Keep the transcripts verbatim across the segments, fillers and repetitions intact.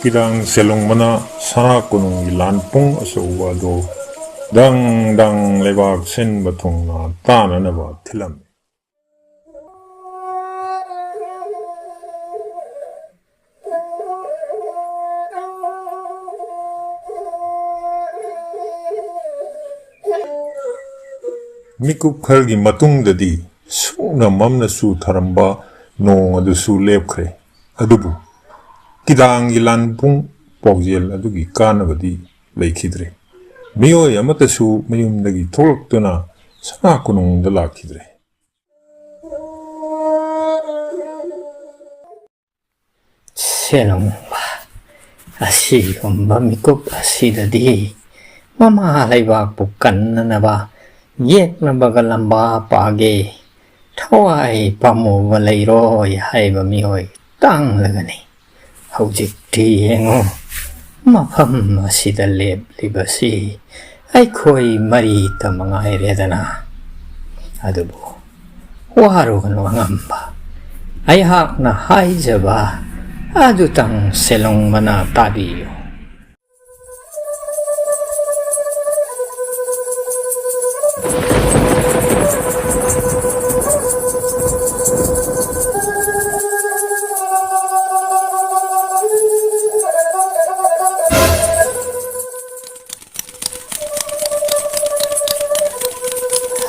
ꯀꯤꯗꯥꯡ ꯁꯦꯂꯨꯡꯕꯅ ꯁꯅꯥ ꯀꯣꯅꯨꯡꯒꯤ ꯂꯥꯟ ꯄꯨꯡ ꯑꯆꯧꯕ ꯑꯗꯨ ꯗꯪ ꯗꯪ ꯂꯩꯕꯥꯛ ꯁꯤꯟꯕ ꯊꯨꯡꯅ ꯇꯥꯅꯅꯕ ꯊꯤꯜꯂꯝꯃꯤ꯫ ꯃꯤꯀꯨꯞ ꯈꯔꯒꯤ ꯃꯇꯨꯡꯗꯗꯤ ꯁꯨꯛꯅ ꯃꯝꯅ ꯆꯨꯊꯔꯝꯕ ꯅꯣꯡ ꯑꯗꯨꯁꯨ ꯂꯦꯞꯈ꯭ꯔꯦ꯫ ꯑꯗꯨꯕꯨ ꯀꯤꯗꯥꯡꯒꯤ ꯂꯥꯟꯄꯨꯡ ꯄꯥꯎꯖꯦꯜ ꯑꯗꯨꯒꯤ ꯀꯥꯟꯅꯕꯗꯤ ꯂꯩꯈꯤꯗ꯭ꯔꯦ꯫ ꯃꯤꯑꯣꯏ ꯑꯃꯠꯇꯁꯨ ꯃꯌꯨꯝꯗꯒꯤ ꯊꯣꯛꯂꯛꯇꯨꯅ ꯁꯅꯥ ꯀꯣꯅꯨꯡꯗ ꯂꯥꯛꯈꯤꯗ꯭ꯔꯦ꯫ ꯁꯦꯂꯨꯡꯕ ꯑꯁꯤꯒꯨꯝꯕ ꯃꯤꯀꯨꯞ ꯑꯁꯤꯗꯗꯤ ꯃꯃꯥ ꯂꯩꯕꯥꯛꯄꯨ ꯀꯟꯅꯅꯕ ꯌꯦꯛꯅꯕꯒ ꯂꯝꯕꯥ ꯄꯥꯒꯦ ꯊꯋꯥꯏ ꯄꯥꯝꯃꯨꯕ ꯂꯩꯔꯣꯏ ꯍꯥꯏꯕ ꯃꯤꯑꯣꯏ ꯇꯥꯡꯂꯒꯅꯤ꯫ ꯍꯧꯖꯤꯛꯇꯤ ꯌꯦꯡꯉꯨ, ꯃꯐꯝ ꯑꯁꯤꯗ ꯂꯦꯞꯂꯤꯕꯁꯤ ꯑꯩꯈꯣꯏ ꯃꯔꯤꯇ ꯃꯉꯥꯏꯔꯦꯗꯅ꯫ ꯑꯗꯨꯕꯨ ꯋꯥꯔꯨꯒꯅꯨ ꯑꯉꯝꯕ, ꯑꯩꯍꯥꯛꯅ ꯍꯥꯏꯖꯕ ꯑꯗꯨꯇꯪ ꯁꯦꯂꯨꯡꯕꯅ ꯇꯥꯕꯤꯌꯨ꯫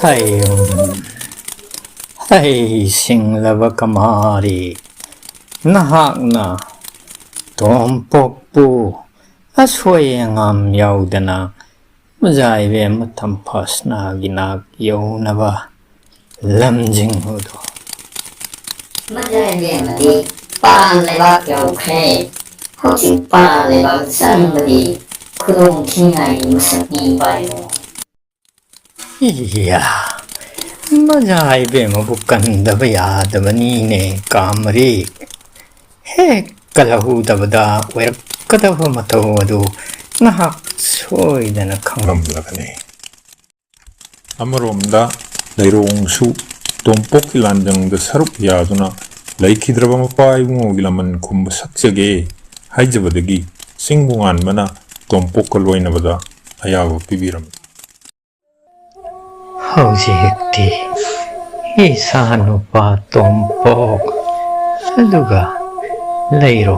ꯍꯩ, ꯍꯩ ꯁꯤꯡꯂꯕ ꯀꯃꯥꯔꯤ, ꯅꯍꯥꯛꯅ ꯇꯣꯝꯄꯣꯛꯄꯨ ꯑꯁꯣꯏ ꯑꯉꯥꯝ ꯌꯥꯎꯗꯅ ꯃꯖꯥ ꯏꯕꯦꯝꯃ ꯇꯝꯐꯥꯁꯅꯥꯒꯤ ꯅꯥꯛ ꯌꯧꯅꯕ ꯂꯝꯖꯤꯡ ꯑꯗꯨ꯫ ꯃꯖꯥ ꯏꯕꯦꯝꯃꯗꯤ ꯄꯥꯟ ꯂꯩꯕꯥꯛ ꯌꯧꯈ꯭ꯔꯦ꯫ ꯍꯧꯖꯤꯛ ꯄꯥꯟ ꯂꯩꯕꯥꯛ ꯆꯪꯕꯗꯤ ꯈꯨꯗꯣꯡ ꯊꯤꯅꯤꯡꯉꯥꯏꯒꯤ ꯃꯁꯛꯅꯤ ꯄꯥꯏꯕꯣ꯫ ꯏꯌꯥ, ꯃꯖꯥ ꯏꯕꯦꯝꯃꯕꯨ ꯀꯟꯗꯕ ꯌꯥꯗꯕꯅꯤꯅꯦ ꯀꯥꯃꯔꯤ꯫ ꯍꯦꯛ ꯀꯜꯍꯧꯗꯕꯗ ꯑꯣꯏꯔꯛꯀꯗꯕ ꯃꯇꯧ ꯑꯗꯨ ꯅꯍꯥꯛ ꯁꯣꯏꯗꯅ ꯈꯪꯂꯝꯂꯒꯅꯤ꯫ ꯑꯃꯔꯣꯝꯗ ꯂꯩꯔꯣꯡꯁꯨ ꯇꯣꯝꯄꯣꯛꯀꯤ ꯂꯥꯟꯖꯪꯗ ꯁꯔꯨꯛ ꯌꯥꯗꯨꯅ ꯂꯩꯈꯤꯗ꯭ꯔꯕ ꯃꯄꯥ ꯏꯕꯨꯡꯉꯣꯒꯤ ꯂꯃꯟ ꯈꯨꯝꯕ ꯁꯛꯆꯒꯦ ꯍꯥꯏꯖꯕꯗꯒꯤ ꯆꯤꯡꯕꯨ ꯉꯥꯟꯕꯅ ꯇꯣꯝꯄꯣꯛꯀ ꯂꯣꯏꯅꯕꯗ ꯑꯌꯥꯕ ꯄꯤꯕꯤꯔꯝꯃꯤ꯫ ꯍꯧꯖꯤꯛꯇꯤ ꯏꯆꯥ ꯅꯨꯄꯥ ꯇꯣꯝꯄꯣꯛ ꯑꯗꯨꯒ ꯂꯩꯔꯣ,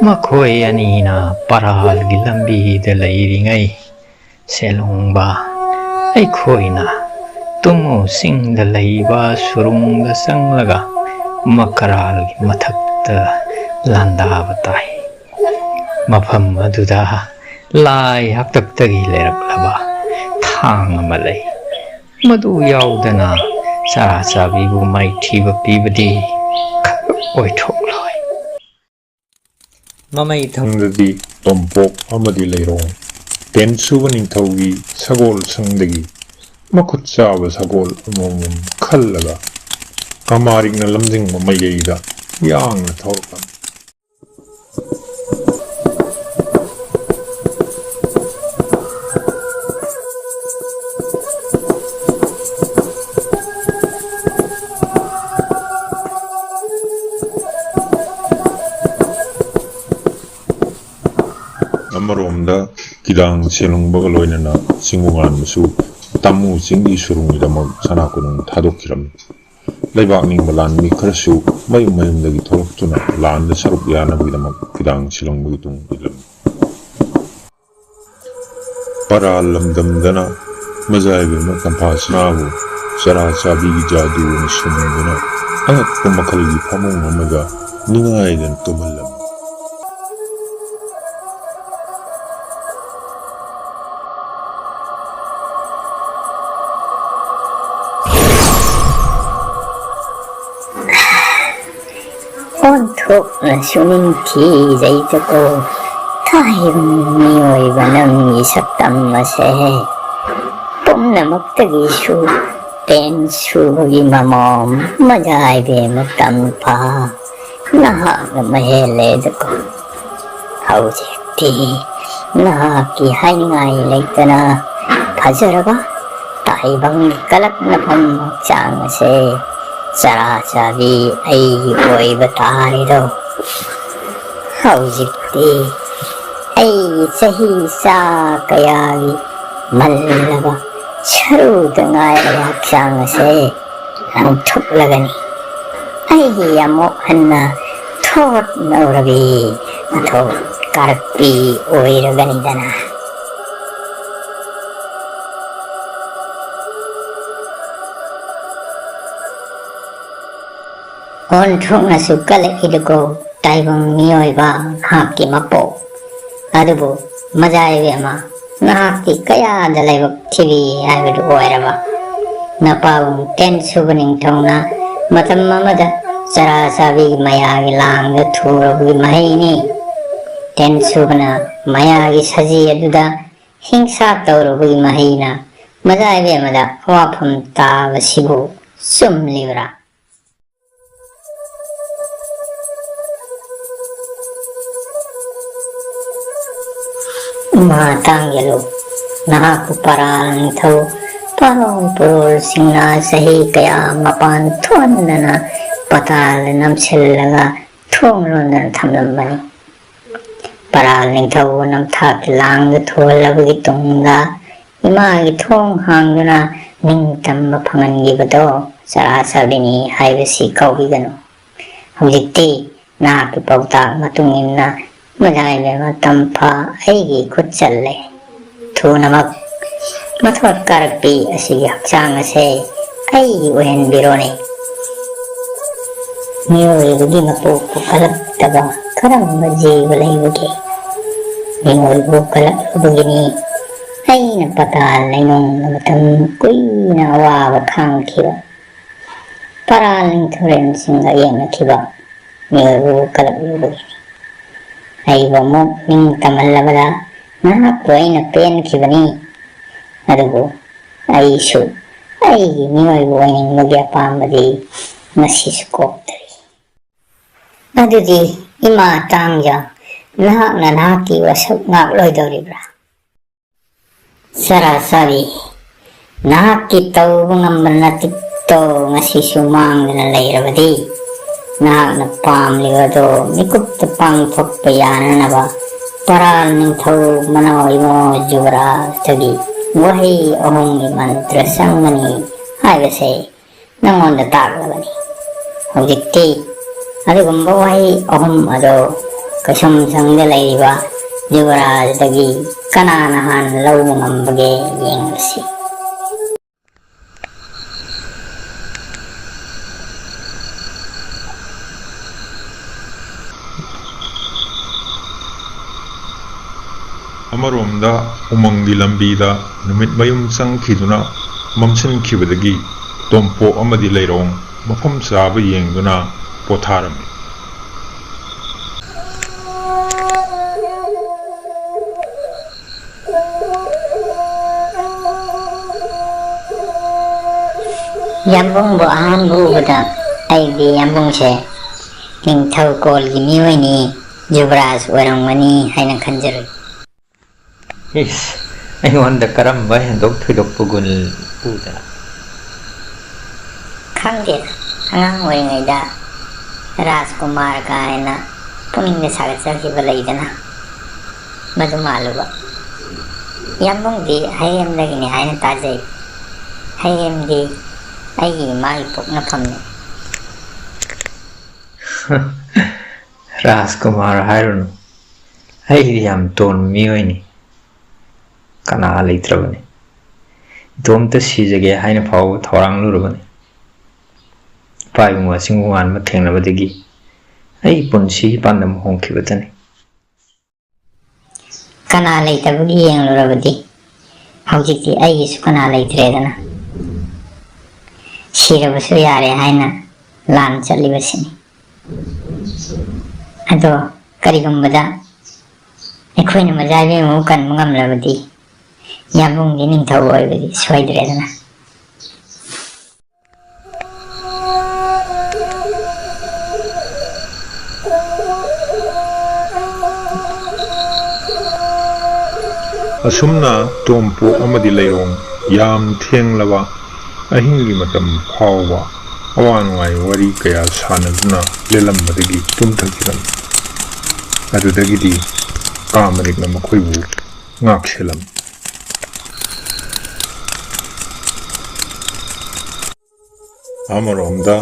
ꯃꯈꯣꯏ ꯑꯅꯤꯅ ꯄꯔꯥꯜꯒꯤ ꯂꯝꯕꯤꯗ ꯂꯩꯔꯤꯉꯩ, ꯁꯦꯂꯣꯡꯕ ꯑꯩꯈꯣꯏꯅ ꯇꯨꯃꯨ ꯆꯤꯡꯗ ꯂꯩꯕ ꯁꯨꯔꯨꯡꯗ ꯆꯪꯂꯒ ꯃꯀꯔꯥꯜꯒꯤ ꯃꯊꯛꯇ ꯂꯥꯟꯗꯥꯕ ꯇꯥꯏ꯫ ꯃꯐꯝ ꯑꯗꯨꯗ ꯂꯥꯏ ꯍꯥꯛꯇꯛꯇꯒꯤ ꯂꯩꯔꯛꯂꯕ ꯊꯥꯡ ꯑꯃ ꯂꯩ꯫ ꯃꯗꯨ ꯌꯥꯎꯗꯅ ꯆꯔꯥ ꯆꯥꯕꯤꯕꯨ ꯃꯥꯏꯊꯤꯕ ꯄꯤꯕꯗꯤ ꯈꯔ ꯑꯣꯏꯊꯣꯛꯂꯣꯏ꯫ ꯃꯃꯩ ꯊꯪꯗꯗꯤ ꯇꯣꯝꯄꯣꯛ ꯑꯃꯗꯤ ꯂꯩꯔꯣꯡ ꯇꯦꯟ ꯁꯨꯕ ꯅꯤꯡꯊꯧꯒꯤ ꯁꯒꯣꯜ ꯁꯪꯗꯒꯤ ꯃꯈꯨꯠ ꯆꯥꯕ ꯁꯒꯣꯜ ꯑꯃꯃꯝ ꯈꯜꯂꯒ ꯀꯃꯥꯔꯤꯛꯅ ꯂꯝꯖꯤꯡꯕ ꯃꯥꯏꯀꯩꯗ ꯌꯥꯡꯅ ꯊꯧꯔꯛꯂꯝꯃꯤ꯫ ꯑꯃꯔꯣꯝꯗ ꯀꯤꯗꯥꯡ ꯁꯦꯂꯨꯡꯕꯒ ꯂꯣꯏꯅꯅ ꯆꯤꯡꯕꯨ ꯉꯥꯟꯕꯁꯨ ꯇꯥꯃꯨ ꯆꯤꯡꯒꯤ ꯁꯨꯔꯨꯡꯒꯤꯗꯃꯛ ꯁꯅꯥ ꯀꯣꯅꯨꯡ ꯊꯥꯗꯣꯛꯈꯤꯔꯝꯃꯤ꯫ ꯂꯩꯕꯥꯛ ꯅꯤꯡꯕ ꯂꯥꯟꯃꯤ ꯈꯔꯁꯨ ꯃꯌꯨꯝ ꯃꯌꯨꯝꯗꯒꯤ ꯊꯣꯛꯂꯛꯇꯨꯅ ꯂꯥꯟꯗ ꯁꯔꯨꯛ ꯌꯥꯅꯕꯒꯤꯗꯃꯛ ꯀꯤꯗꯥꯡ ꯁꯦꯂꯨꯡꯕꯒꯤ ꯇꯨꯡ ꯏꯜꯂꯝꯃꯤ꯫ ꯄꯔꯥ ꯂꯝꯗꯝꯗꯅ ꯃꯖꯥꯏꯕ ꯑꯃ ꯇꯝꯐꯥ ꯁꯅꯥꯕꯨ ꯆꯔꯥ ꯆꯥꯕꯤꯒꯤ ꯖꯥꯗꯨꯅ ꯁꯨꯝꯗꯨꯅ ꯑꯉꯛꯄ ꯃꯈꯜꯒꯤ ꯐꯃꯨꯡ ꯑꯃꯗ ꯅꯤꯡꯉꯥꯏꯗꯅ ꯇꯨꯝꯍꯜꯂꯝꯃꯤ꯫ ꯑꯣꯟꯊꯣꯛꯅꯁꯨ ꯅꯤꯡꯊꯤꯖꯩꯗꯀꯣ ꯇꯥꯏꯕꯪ ꯃꯤꯑꯣꯏꯕ ꯅꯪꯒꯤ ꯁꯛꯇꯝ ꯑꯁꯦ꯫ ꯄꯨꯝꯅꯃꯛꯇꯒꯤꯁꯨ ꯄꯦꯟ ꯁꯨꯕꯒꯤ ꯃꯃꯣꯝ ꯃꯖꯥꯏꯕꯦꯝꯃ ꯇꯝꯐꯥ ꯅꯍꯥꯛꯅ ꯃꯍꯦꯜꯂꯦꯗꯀꯣ꯫ ꯍꯧꯖꯤꯛꯇꯤ ꯅꯍꯥꯛꯀꯤ ꯍꯥꯏꯅꯤꯡꯉꯥꯏ ꯂꯩꯇꯅ ꯐꯖꯔꯕ ꯇꯥꯏꯕꯪꯒꯤ ꯀꯂꯛꯅꯐꯝ ꯍꯛꯆꯥꯡ ꯑꯁꯦ ꯆꯔꯥ ꯆꯥꯕꯤ ꯑꯩꯒꯤ ꯑꯣꯏꯕ ꯇꯥꯔꯦꯗꯣ꯫ ꯍꯧꯖꯤꯛꯇꯤ ꯑꯩꯒꯤ ꯆꯍꯤ ꯆꯥ ꯀꯌꯥꯒꯤ ꯃꯜꯂꯕ ꯁꯔꯨꯗ ꯉꯥꯏꯔꯕ ꯍꯛꯆꯥꯡ ꯑꯁꯦ ꯂꯪꯊꯣꯛꯂꯒꯅꯤ꯫ ꯑꯩꯒꯤ ꯑꯃꯨꯛ ꯍꯟꯅ ꯊꯣꯠ ꯅꯧꯔꯕꯤ ꯃꯊꯧ ꯀꯥꯔꯛꯄꯤ ꯑꯣꯏꯔꯒꯅꯤꯗꯅ꯫ ꯑꯣꯟꯊꯣꯛꯅꯁꯨ ꯀꯜꯂꯛꯏꯗꯀꯣ, ꯇꯥꯏꯕꯪ ꯃꯤꯑꯣꯏꯕ ꯅꯍꯥꯛꯀꯤ ꯃꯄꯣꯛ꯫ ꯑꯗꯨꯕꯨ ꯃꯖꯥ ꯏꯕꯦꯝꯃ, ꯅꯍꯥꯛꯇꯤ ꯀꯌꯥꯗ ꯂꯥꯏꯕꯛ ꯊꯤꯕꯤ ꯍꯥꯏꯕꯗꯨ ꯑꯣꯏꯔꯕ꯫ ꯅꯄꯥꯕꯨꯡ ꯇꯦꯟ ꯁꯨꯕ ꯅꯤꯡꯊꯧꯅ ꯃꯇꯝ ꯑꯃꯗ ꯆꯔꯥ ꯆꯥꯕꯤꯒꯤ ꯃꯌꯥꯒꯤ ꯂꯥꯡꯗ ꯊꯨꯔꯕꯒꯤ ꯃꯍꯩꯅꯤ꯫ ꯇꯦꯟ ꯁꯨꯕꯅ ꯃꯌꯥꯒꯤ ꯁꯖꯤ ꯑꯗꯨꯗ ꯍꯤꯡꯁꯥ ꯇꯧꯔꯨꯕꯒꯤ ꯃꯍꯩꯅ ꯃꯖꯥ ꯏꯕꯦꯝꯃꯗ ꯋꯥꯐꯝ ꯇꯥꯕꯁꯤꯕꯨ ꯆꯨꯝꯂꯤꯕ꯭ꯔꯥ? ꯏꯃꯥ ꯇꯥꯡꯒꯦꯂꯨ, ꯅꯍꯥꯛꯄꯨ ꯄꯔꯥ ꯅꯤꯡꯊꯧ ꯄꯥꯔꯣꯜ ꯄꯨꯔꯣꯜꯁꯤꯡꯅ ꯆꯍꯤ ꯀꯌꯥ ꯃꯄꯥꯟ ꯊꯣꯛꯍꯟꯗꯅ ꯄꯇꯥꯜꯗ ꯅꯝꯁꯤꯜꯂꯒ ꯊꯣꯡ ꯂꯣꯟꯗꯨꯅ ꯊꯝꯂꯝꯕꯅꯤ꯫ ꯄꯔꯥꯜ ꯅꯤꯡꯊꯧꯕꯨ ꯅꯝꯊꯥꯛꯀꯤ ꯂꯥꯡꯗ ꯊꯨꯍꯜꯂꯕꯒꯤ ꯇꯨꯡꯗ ꯏꯃꯥꯒꯤ ꯊꯣꯡ ꯍꯥꯡꯗꯨꯅ ꯅꯤꯡꯇꯝꯕ ꯐꯪꯍꯟꯈꯤꯕꯗꯣ ꯆꯔꯥ ꯆꯥꯕꯤꯅꯤ ꯍꯥꯏꯕꯁꯤ ꯀꯥꯎꯕꯤꯒꯅꯨ꯫ ꯍꯧꯖꯤꯛꯇꯤ ꯅꯍꯥꯛꯀꯤ ꯄꯥꯎꯇꯥꯛ ꯃꯇꯨꯡ ꯏꯟꯅ ꯃꯖꯥ ꯏꯕꯦꯝꯃ ꯇꯝꯐꯥ ꯑꯩꯒꯤ ꯈꯨꯠ ꯆꯜꯂꯦ꯫ ꯊꯨꯅꯃꯛ ꯃꯊꯣꯠ ꯀꯥꯔꯛꯄꯤ ꯑꯁꯤꯒꯤ ꯍꯛꯆꯥꯡ ꯑꯁꯦ ꯑꯩꯒꯤ ꯑꯣꯏꯍꯟꯕꯤꯔꯣꯅꯦ꯫ ꯃꯤꯑꯣꯏꯕꯒꯤ ꯃꯄꯣꯛꯄꯨ ꯀꯜꯂꯛꯇꯕ ꯀꯔꯝꯕ ꯖꯤꯕ ꯂꯩꯕꯒꯦ? ꯃꯤꯑꯣꯏꯕꯕꯨ ꯀꯜꯂꯛꯂꯨꯕꯒꯤꯅꯤ ꯑꯩꯅ ꯄꯇꯥꯜ ꯂꯩꯅꯨꯡꯗ ꯃꯇꯝ ꯀꯨꯏꯅ ꯑꯋꯥꯕ ꯈꯥꯡꯈꯤꯕ꯫ ꯄꯔꯥꯜ ꯅꯤꯡꯊꯧꯔꯦꯜꯁꯤꯡꯒ ꯌꯦꯡꯅꯈꯤꯕ ꯃꯤꯑꯣꯏꯕꯕꯨ ꯀꯜꯂꯛꯂꯨꯕꯒꯤꯅꯤ꯫ ꯑꯩꯕꯨ ꯑꯃꯨꯛ ꯅꯤꯡ ꯇꯝꯍꯜꯂꯕꯗ ꯅꯍꯥꯛꯄꯨ ꯑꯩꯅ ꯄꯦꯟꯈꯤꯕꯅꯤ꯫ ꯑꯗꯨꯕꯨ ꯑꯩꯁꯨ ꯑꯩꯒꯤ ꯃꯤꯑꯣꯏꯕ ꯑꯣꯏꯅꯤꯡꯕꯒꯤ ꯑꯄꯥꯝꯕꯗꯤ ꯉꯁꯤꯁꯨ ꯀꯣꯛꯇꯔꯤ꯫ ꯑꯗꯨꯗꯤ ꯏꯃꯥ ꯇꯥꯡꯖ, ꯅꯍꯥꯛꯅ ꯅꯍꯥꯛꯀꯤ ꯋꯥꯁꯛ ꯉꯥꯛꯂꯣꯏꯗꯧꯔꯤꯕ꯭ꯔꯥ? ꯆꯔꯥ ꯆꯥꯕꯤ, ꯅꯍꯥꯛꯀꯤ ꯇꯧꯕ ꯉꯝꯕ ꯅꯇꯤꯛꯇꯣ ꯉꯁꯤꯁꯨ ꯃꯥꯡꯗꯅ ꯂꯩꯔꯕꯗꯤ, ꯅꯍꯥꯛꯅ ꯄꯥꯝꯂꯤꯕꯗꯨ ꯃꯤꯀꯨꯞꯇ ꯄꯥꯡꯊꯣꯛꯄ ꯌꯥꯅꯅꯕ ꯄꯔꯥꯜ ꯅꯤꯡꯊꯧ ꯃꯅꯥꯎ ꯏꯕꯨꯡꯉꯣ ꯖꯨꯕꯔꯥꯖꯇꯒꯤ ꯋꯥꯍꯩ ꯑꯍꯨꯝꯒꯤ ꯃꯟꯇ꯭ꯔ ꯆꯪꯒꯅꯤ ꯍꯥꯏꯕꯁꯦ ꯅꯉꯣꯟꯗ ꯇꯥꯛꯂꯕꯅꯤ꯫ ꯍꯧꯖꯤꯛꯇꯤ ꯑꯗꯨꯒꯨꯝꯕ ꯋꯥꯍꯩ ꯑꯍꯨꯝ ꯑꯗꯨ ꯀꯩꯁꯨꯝꯁꯪꯗ ꯂꯩꯔꯤꯕ ꯖꯨꯕꯔꯥꯖꯇꯒꯤ ꯀꯅꯥꯅ ꯍꯥꯟꯅ ꯂꯧꯕ ꯉꯝꯕꯒꯦ ꯌꯦꯡꯂꯁꯤ꯫ ꯑꯃꯔꯣꯝꯗ ꯎꯃꯪꯒꯤ ꯂꯝꯕꯤꯗ ꯅꯨꯃꯤꯠ ꯃꯌꯨꯝ ꯆꯪꯈꯤꯗꯨꯅ ꯃꯝꯁꯤꯟꯈꯤꯕꯗꯒꯤ ꯇꯣꯝꯄꯣꯛ ꯑꯃꯗꯤ ꯂꯩꯔꯣꯡ ꯃꯐꯝ ꯆꯥꯕ ꯌꯦꯡꯗꯨꯅ ꯄꯣꯊꯥꯔꯝꯃꯤ꯫ ꯌꯥꯝꯕꯨꯡꯕꯨ ꯑꯍꯥꯟꯕ ꯎꯕꯗ ꯑꯩꯗꯤ ꯌꯥꯝꯕꯨꯡꯁꯦ ꯅꯤꯡꯊꯧ ꯀꯣꯜꯒꯤ ꯃꯤꯑꯣꯏꯅꯤ, ꯖꯨꯕꯔꯥꯖ ꯑꯣꯏꯔꯝꯒꯅꯤ ꯍꯥꯏꯅ ꯈꯟꯖꯔꯨꯏ꯫ ꯏꯁ, ꯑꯩꯉꯣꯟꯗ ꯀꯔꯝꯕ ꯍꯦꯟꯗꯣꯛ ꯊꯣꯏꯗꯣꯛꯄ ꯒꯨꯟ ꯎꯗꯅ? ꯈꯪꯗꯦꯗ, ꯑꯉꯥꯡ ꯑꯣꯏꯔꯤꯉꯩꯗ ꯔꯥꯖꯀꯨꯃꯥꯔ ꯀꯥꯏꯅ ꯄꯨꯛꯅꯤꯡꯗ ꯁꯥꯒꯠꯆꯈꯤꯕ ꯂꯩꯗꯅ, ꯃꯗꯨ ꯃꯥꯜꯂꯨꯕ꯫ ꯌꯥꯝꯕꯨꯡꯗꯤ ꯍꯩꯔꯦꯝꯗꯒꯤꯅꯤ ꯍꯥꯏꯅ ꯇꯥꯖꯩ꯫ ꯍꯩꯔꯦꯝꯗꯤ ꯑꯩꯒꯤ ꯏꯃꯥꯒꯤ ꯄꯣꯛꯅꯐꯝꯅꯤ꯫ ꯔꯥꯖꯀꯨꯃꯥꯔ ꯍꯥꯏꯔꯨꯅꯨ, ꯑꯩꯗꯤ ꯌꯥꯝ ꯇꯣꯟꯕ ꯃꯤꯑꯣꯏꯅꯤ꯫ ꯀꯅꯥ ꯂꯩꯇ꯭ꯔꯕꯅꯤ꯫ ꯏꯇꯣꯝꯇ ꯁꯤꯖꯒꯦ ꯍꯥꯏꯅ ꯐꯥꯎꯕ ꯊꯧꯔꯥꯡꯂꯨꯔꯕꯅꯤ꯫ ꯏꯄꯥ ꯏꯕꯨꯡ ꯑꯁꯤꯡꯕ ꯃꯥꯟꯕ ꯊꯦꯡꯅꯕꯗꯒꯤ ꯑꯩ ꯄꯨꯟꯁꯤꯒꯤ ꯄꯥꯟꯗꯝ ꯍꯣꯡꯈꯤꯕꯇꯅꯤ꯫ ꯀꯅꯥ ꯂꯩꯇꯕꯒꯤ ꯌꯦꯡꯂꯨꯔꯕꯗꯤ ꯍꯧꯖꯤꯛꯇꯤ ꯑꯩꯒꯤꯁꯨ ꯀꯅꯥ ꯂꯩꯇ꯭ꯔꯦꯗꯅ, ꯁꯤꯔꯕꯁꯨ ꯌꯥꯔꯦ ꯍꯥꯏꯅ ꯂꯥꯟ ꯆꯠꯂꯤꯕꯁꯤꯅꯤ꯫ ꯑꯗꯣ ꯀꯔꯤꯒꯨꯝꯕꯗ ꯑꯩꯈꯣꯏꯅ ꯃꯖꯥ ꯏꯕꯦꯝꯃꯕꯨ ꯀꯟꯕ ꯉꯝꯂꯕꯗꯤ ꯌꯥꯝꯕꯨꯡꯒꯤ ꯅꯤꯡꯊꯧ ꯑꯣꯏꯕꯗꯤ ꯁꯣꯏꯗ꯭ꯔꯦꯗꯅ꯫ ꯑꯁꯨꯝꯅ ꯇꯣꯝꯄꯣꯛ ꯑꯃꯗꯤ ꯂꯩꯔꯣꯡ ꯌꯥꯝ ꯊꯦꯡꯂꯕ ꯑꯍꯤꯡꯒꯤ ꯃꯇꯝ ꯐꯥꯎꯕ ꯑꯋꯥ ꯅꯨꯡꯉꯥꯏ ꯋꯥꯔꯤ ꯀꯌꯥ ꯁꯥꯟꯅꯗꯨꯅ ꯂꯦꯜꯂꯝꯕꯗꯒꯤ ꯇꯨꯝꯊꯈꯤꯔꯝꯃꯤ꯫ ꯑꯗꯨꯗꯒꯤꯗꯤ ꯀꯥ ꯃꯔꯤꯛꯅ ꯃꯈꯣꯏꯕꯨ ꯉꯥꯛꯁꯦꯜꯂꯝꯃꯤ꯫ ꯑꯃꯔꯣꯝꯗ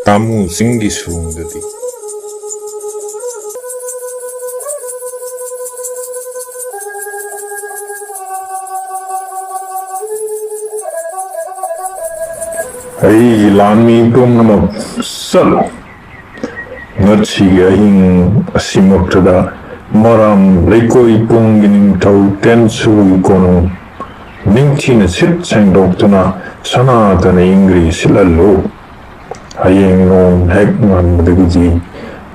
ꯇꯥꯃꯨ ꯆꯤꯡꯒꯤ ꯁꯨꯔꯨꯡꯗꯗꯤ ꯑꯩꯒꯤ ꯂꯥꯟꯃꯤ ꯄꯨꯝꯅꯃꯛ ꯆꯠꯂꯨ꯫ ꯉꯁꯤꯒꯤ ꯑꯍꯤꯡ ꯑꯁꯤꯃꯛꯇꯗ ꯃꯔꯥꯝ ꯂꯩꯀꯣꯏ ꯄꯨꯡꯒꯤ ꯅꯤꯡꯊꯧ ꯇꯦꯟꯁꯨꯒꯤ ꯀꯣꯅꯨꯡ ꯅꯤꯡꯊꯤꯅ ꯁꯤꯠ ꯁꯦꯡꯗꯣꯛꯇꯨꯅ ꯁꯅꯥꯇꯅ ꯏꯪꯒ꯭ꯔꯤ ꯁꯤꯠꯍꯜꯂꯨ꯫ ꯍꯌꯦꯡ ꯅꯣꯡ ꯍꯦꯛ ꯉꯥꯟꯕꯗꯒꯤꯗꯤ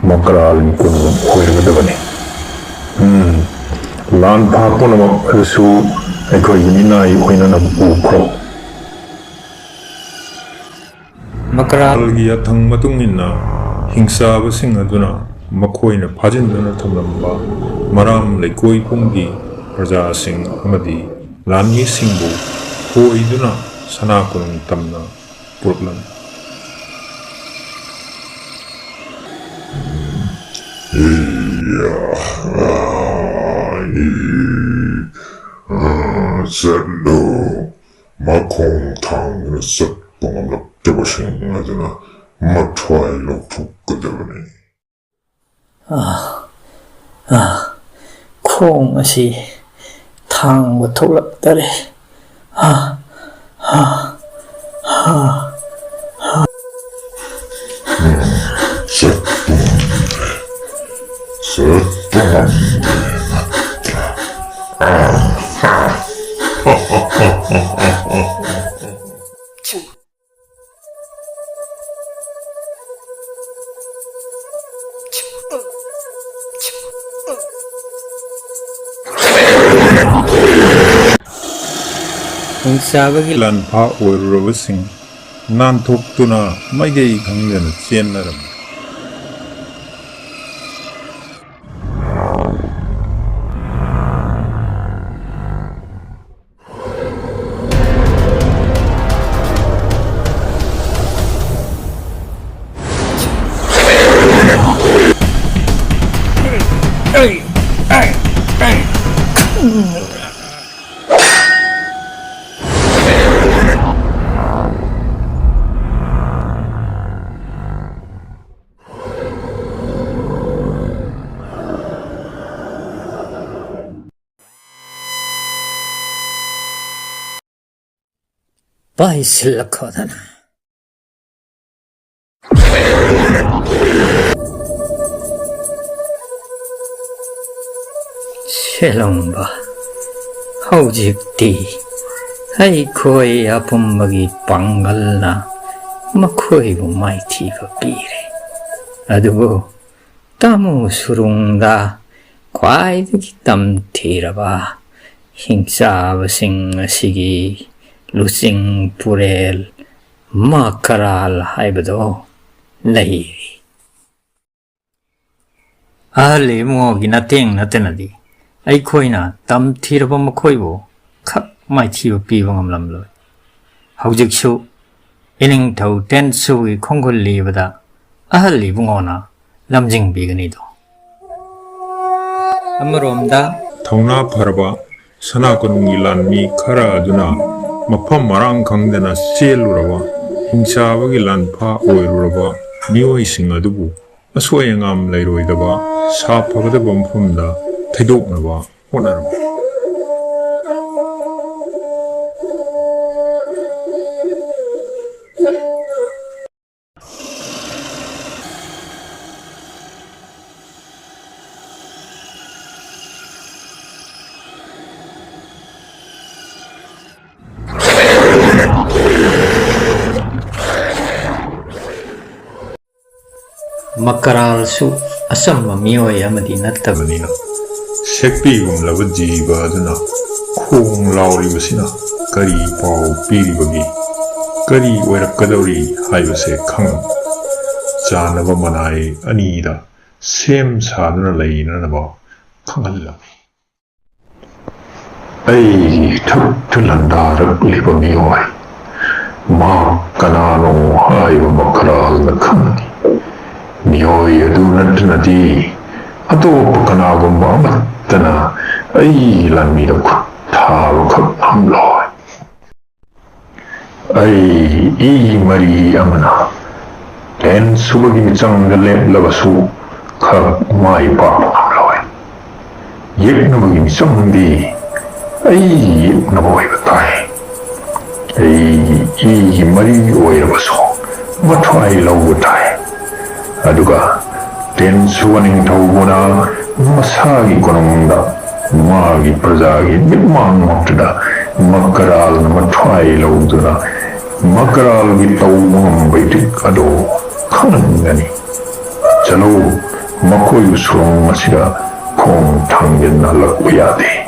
ꯃꯀ꯭ꯔꯥꯜꯒꯤ ꯀꯣꯅꯨꯡ ꯑꯣꯏꯔꯒꯗꯕꯅꯤ꯫ ꯎꯝ, ꯂꯥꯟ ꯐꯥ ꯄꯨꯝꯅꯃꯛ ꯑꯗꯨꯁꯨ ꯑꯩꯈꯣꯏꯒꯤ ꯃꯤꯅꯥꯏ ꯑꯣꯏꯅꯅꯕ ꯄꯨꯈ꯭ꯔꯣ꯫ ꯃꯀ꯭ꯔꯥꯜꯒꯤ ꯌꯥꯊꯪ ꯃꯇꯨꯡ ꯏꯟꯅ ꯍꯤꯡꯆꯥꯕꯁꯤꯡ ꯑꯗꯨꯅ ꯃꯈꯣꯏꯅ ꯐꯥꯖꯤꯟꯗꯨꯅ ꯊꯝꯂꯝꯕ ꯃꯔꯥꯝ ꯂꯩꯀꯣꯏ ꯄꯨꯡꯒꯤ ꯄ꯭ꯔꯖꯥꯁꯤꯡ ꯑꯃꯗꯤ ꯂꯥꯟꯃꯤꯁꯤꯡꯕꯨ ꯍꯣꯏꯗꯨꯅ ꯁꯅꯥ ꯀꯣꯅꯨꯡ ꯇꯝꯅ ꯄꯨꯔꯛꯂꯝꯃꯤ꯫ ꯆꯠꯂꯨ꯫ ꯃꯈꯣꯡ ꯊꯥꯡꯗꯨꯅ ꯆꯠꯄ ꯉꯝꯂꯛꯇꯕꯁꯤꯡ ꯑꯗꯨꯅ ꯃꯊ꯭ꯋꯥꯏ ꯂꯧꯊꯣꯛꯀꯗꯕꯅꯤ꯫ ꯑꯥ, ꯑꯥ, ꯈꯣꯡ ꯑꯁꯤ ꯊꯥꯡꯕ ꯊꯣꯛꯂꯛꯇꯔꯦ꯫ ꯑꯥ, ꯑꯥ, ꯑꯥ, ꯑꯥ꯫ ꯆꯠꯄ ꯉꯝꯗꯦ꯫ ꯆꯠꯄ ꯉꯝꯗꯦ ꯅꯠꯇ꯭ꯔꯥ? ꯑꯥ, ꯑꯥ꯫ ꯍꯤꯡꯆꯥꯕꯒꯤ ꯂꯥꯟꯐꯥ ꯑꯣꯏꯔꯨꯔꯕꯁꯤꯡ ꯅꯥꯟꯊꯣꯛꯇꯨꯅ ꯃꯥꯏꯀꯩ ꯈꯪꯗꯅ ꯆꯦꯟꯅꯔꯝꯃꯤ꯫ ꯄꯥꯏꯁꯤꯜꯂꯛꯈꯣꯗꯅ꯫ ꯁꯦꯂꯣꯡꯕ, ꯍꯧꯖꯤꯛꯇꯤ ꯑꯩꯈꯣꯏ ꯑꯄꯨꯝꯕꯒꯤ ꯄꯥꯡꯒꯜꯅ ꯃꯈꯣꯏꯕꯨ ꯃꯥꯏꯊꯤꯕ ꯄꯤꯔꯦ꯫ ꯑꯗꯨꯕꯨ ꯇꯥꯃꯨ ꯁꯨꯔꯨꯡꯗ ꯈ꯭ꯋꯥꯏꯗꯒꯤ ꯇꯝꯊꯤꯔꯕ ꯍꯤꯡꯆꯥꯕꯁꯤꯡ ꯑꯁꯤꯒꯤ ꯂꯨꯆꯤꯡ ꯄꯨꯔꯦꯜ ꯃꯀꯔꯥꯜ ꯍꯥꯏꯕꯗꯣ ꯂꯩꯔꯤ꯫ ꯑꯍꯜ ꯏꯕꯨꯡꯉꯣꯒꯤ ꯅꯇꯦꯡ ꯅꯠꯇꯅꯗꯤ ꯑꯩꯈꯣꯏꯅ ꯇꯝꯊꯤꯔꯕ ꯃꯈꯣꯏꯕꯨ ꯈꯛ ꯃꯥꯏꯊꯤꯕ ꯄꯤꯕ ꯉꯝꯂꯝꯂꯣꯏ꯫ ꯍꯧꯖꯤꯛꯁꯨ ꯏꯅꯤꯡꯊꯧ ꯇꯦꯟꯁꯨꯒꯤ ꯈꯣꯡꯒꯨꯜ ꯂꯤꯕꯗ ꯑꯍꯜ ꯏꯕꯨꯡꯉꯣꯅ ꯂꯝꯖꯤꯡꯕꯤꯒꯅꯤꯗꯣ꯫ ꯑꯃꯔꯣꯝꯗ ꯊꯧꯅꯥ ꯐꯔꯕ ꯁꯅꯥ ꯀꯣꯅꯨꯡꯒꯤ ꯂꯥꯟꯃꯤ ꯈꯔ ꯑꯗꯨꯅ ꯃꯐꯝ ꯃꯔꯥꯡ ꯈꯪꯗꯅ ꯆꯦꯜꯂꯨꯔꯕ, ꯍꯤꯡꯆꯥꯕꯒꯤ ꯂꯥꯟꯐꯥ ꯑꯣꯏꯔꯨꯔꯕ ꯃꯤꯑꯣꯏꯁꯤꯡ ꯑꯗꯨꯕꯨ ꯑꯁꯣꯏ ꯑꯉꯥꯝ ꯂꯩꯔꯣꯏꯗꯕ, ꯁꯥ ꯐꯒꯗꯕ ꯃꯐꯝꯗ ꯊꯩꯗꯣꯛꯅꯕ ꯍꯣꯠꯅꯔꯝꯃꯤ꯫ ꯃꯀꯔꯥꯜꯁꯨ ꯑꯆꯝꯕ ꯃꯤꯑꯣꯏ ꯑꯃꯗꯤ ꯅꯠꯇꯕꯅꯤꯅ꯫ ꯁꯦꯛꯄꯤꯒꯨꯝꯂꯕ ꯖꯤꯕ ꯑꯗꯨꯅ ꯈꯣꯡ ꯂꯥꯎꯔꯤꯕꯁꯤꯅ ꯀꯔꯤ ꯄꯥꯎ ꯄꯤꯔꯤꯕꯒꯦ? ꯀꯔꯤ ꯑꯣꯏꯔꯛꯀꯗꯧꯔꯤ ꯍꯥꯏꯕꯁꯦ ꯈꯪꯉꯝꯃꯤ꯫ ꯆꯥꯅꯕ ꯃꯅꯥꯏ ꯑꯅꯤꯗ ꯁꯦꯝ ꯁꯥꯗꯨꯅ ꯂꯩꯅꯅꯕ ꯈꯪꯍꯜꯂꯝꯃꯤ꯫ ꯑꯩꯒꯤ ꯏꯊꯛꯇ ꯂꯥꯟꯗꯥꯔꯛꯂꯤꯕ ꯃꯤꯑꯣꯏ ꯃꯍꯥꯛ ꯀꯅꯥꯅꯣ ꯍꯥꯏꯕ ꯃꯈꯔꯥꯜꯅ ꯈꯪꯏ꯫ ꯃꯤꯑꯣꯏ ꯑꯗꯨ ꯅꯠꯇꯅꯗꯤ ꯑꯇꯣꯞꯄ ꯀꯅꯥꯒꯨꯝꯕ ꯑꯃꯠꯇꯅ ꯑꯩꯒꯤ ꯂꯥꯟꯃꯤꯗ ꯈꯨꯠ ꯊꯥꯕꯈꯛ ꯉꯝꯂꯣꯏ꯫ ꯑꯩ ꯏ ꯃꯔꯤ ꯑꯃꯅ ꯂꯦꯟ ꯁꯨꯕꯒꯤ ꯃꯤꯆꯪꯗ ꯂꯦꯞꯂꯕꯁꯨ ꯈꯛ ꯃꯥꯏ ꯄꯥꯛꯄ ꯉꯝꯂꯣꯏ꯫ ꯌꯦꯛꯅꯕꯒꯤ ꯃꯤꯆꯪꯗꯤ ꯑꯩ ꯌꯦꯛꯅꯕ ꯑꯣꯏꯕ ꯇꯥꯏ꯫ ꯑꯩꯒꯤ ꯏꯒꯤ ꯃꯔꯤ ꯑꯣꯏꯔꯕꯁꯨ ꯃꯊ꯭ꯋꯥꯏ ꯂꯧꯕ ꯇꯥꯏ꯫ ꯑꯗꯨꯒ ꯇꯦꯟ ꯁꯨꯕ ꯅꯤꯡꯊꯧꯕꯨꯅ ꯃꯁꯥꯒꯤ ꯀꯣꯅꯨꯡꯗ ꯃꯥꯒꯤ ꯄ꯭ꯔꯖꯥꯒꯤ ꯃꯤꯠꯃꯥꯡꯃꯛꯇꯗ ꯃꯀꯔꯥꯜꯅ ꯃꯊ꯭ꯋꯥꯏ ꯂꯧꯗꯨꯅ ꯃꯀꯔꯥꯜꯒꯤ ꯇꯧꯕ ꯉꯝꯕ ꯏꯊꯤꯛ ꯑꯗꯨ ꯈꯪꯍꯟꯒꯅꯤ꯫ ꯆꯠꯂꯣ, ꯃꯈꯣꯏꯕꯨ ꯁꯨꯔꯨꯡ ꯑꯁꯤꯗ ꯈꯣꯡ ꯊꯥꯡꯖꯤꯟꯅꯍꯜꯂꯛꯄ ꯌꯥꯗꯦ꯫